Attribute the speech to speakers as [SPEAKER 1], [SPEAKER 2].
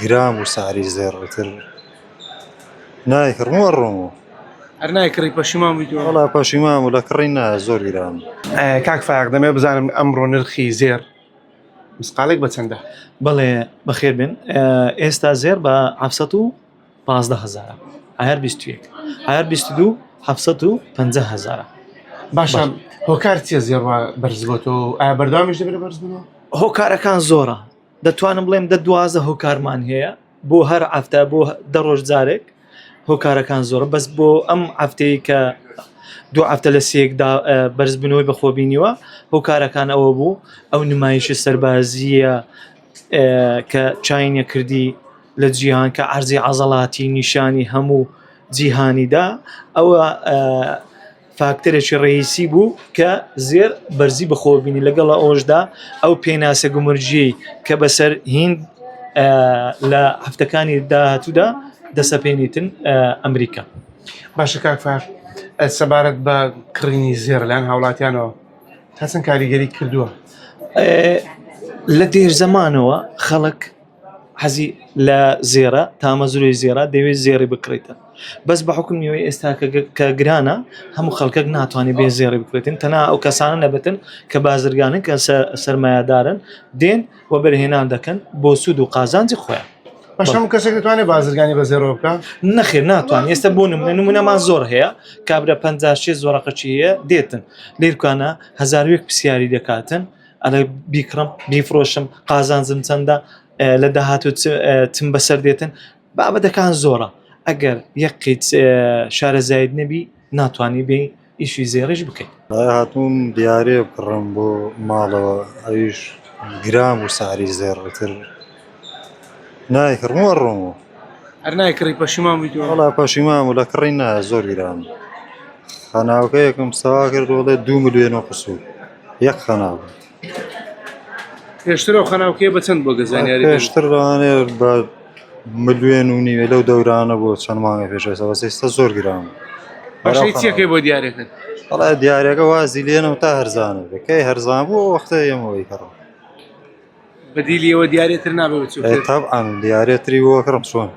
[SPEAKER 1] گران بوو سعری زێڕ ئیتر نایکڕم و ئەڕۆمەوە.
[SPEAKER 2] هەر نایکڕی پەشیمان بوویتەوە؟
[SPEAKER 1] وەڵا پەشیمان بوو لە کڕین نایە زۆر گران بوو.
[SPEAKER 2] کاک فایەق دەمەوێت بزانم ئەمڕۆ نرخی زێڕ مسقالێک بە چەندە؟
[SPEAKER 3] بەڵێ بەخێر بێن ئێستا زێر بە 715 هەزارە عیار 21 عیار 22 750 هەزارە
[SPEAKER 2] باشە هۆکار چیە زێڕ وا بەرز بۆتەوە ئایا بەردەوامیش دەبێت بەرز بنەوە؟
[SPEAKER 3] هۆکارەکان زۆرە دەتوانم بڵێم دە دوازە هۆکارمان هەیە بۆ هەر هەفتە بۆ دە ڕۆژ جارێک هۆکارەکان زۆرە بەس بۆ ئەم هەفتەیە کە دوو هەفتە لە سێکدا بەرزبوونەوەی بەخۆ بینیوە هۆکارەکان ئەوە بوو ئەو نمایشە سەربازیە کە چینە کردی لە جیهان کە عەرزی عەزەڵاتی نیشانی هەموو جیهانیدا ئەوە فاکتەرێکی ڕەئیسی بوو کە زێر بەرزی بەخۆوە بینی لەگەڵ ئەوەشدا ئەو پێناسە گومرگیەی کە بەسەر هیند لە هەفتەکانی داهاتوودا دەسەپێنیتن ئەمریکا.
[SPEAKER 2] باشە کاک فار سەبارەت بە کڕینی زێڕ لەلایەن هاوڵاتیانەوە تا چەند کاریگەری کردووە؟
[SPEAKER 3] لە دێر زەمانەوە خەڵک حەزی لە زێرە تامەزرۆی زێرە دەوێت زێڕی بکڕیتن بەس بە حکم نیوەی ئێستا کە گرانە هەموو خەڵکەک ناتوانێت بێ زێڕی بکرێتن تەنها ئەو کەسانە نەبێتن کە بازرگانن کە سەرمایەدارن دێن و بەرهێنان دەکەن بۆ سوود و قازانجی خۆیان
[SPEAKER 2] باشە هەموو کەسێک دەتوانێت بازرگانی بە زێڕەوە بکە
[SPEAKER 3] نەخێر ناتوان ئێستا بۆ نمونە نمونەمان زۆر هەیە کابرا 56 زۆرەقەچی هەیە دێتن لێرکانە هەزاروێک پرسیاری دەکاتن ئەڵێ بیکڕم بیفرۆشم قازانجم چەندە لە داهاتوو چم بەسەر دێتن بابەتەکان زۆرە ئەگەر یەک قیت شارەزایت نەبی ناتوانانی بێ ئیشی زێڕیش بکەیت.
[SPEAKER 1] هاتووم دیارێ بکڕم بۆ ماڵەوە ئەویش گران بوو سعری زێڕ ئیتر نایکڕم و ئەڕۆمەوە.
[SPEAKER 2] هەر نایکڕی پەشیمان بوویتەوە؟
[SPEAKER 1] وەڵا پەشیمان بوو لە کڕین نایە زۆر گران بوو. خەناوکەیەکم سەوا کرد وەڵێ دوو ملیۆن و قسوور یەک خەناو.
[SPEAKER 2] پێشتر ئەو خەناوکەیە بە چەند بۆ گە زانیاری
[SPEAKER 1] پێشتر لەوانەیە بە ملیۆن و نیوێ لەو دەورانە بۆ چەند مانگە پێش ئێستا بەس ئێستا زۆر گران بوو.
[SPEAKER 2] باشەی چیەکەی بۆ دیارەکەت
[SPEAKER 1] وەڵا دیارەکە وازی لێنەوە تا هەرزانە بێ کەی هەرزان بوو ئەو وەختە ئێمەوەی کڕم
[SPEAKER 2] بەدیلیەوە دیارێتر نابێ بچوو
[SPEAKER 1] تەبعەن دیارێتری بۆ کڕم چۆن.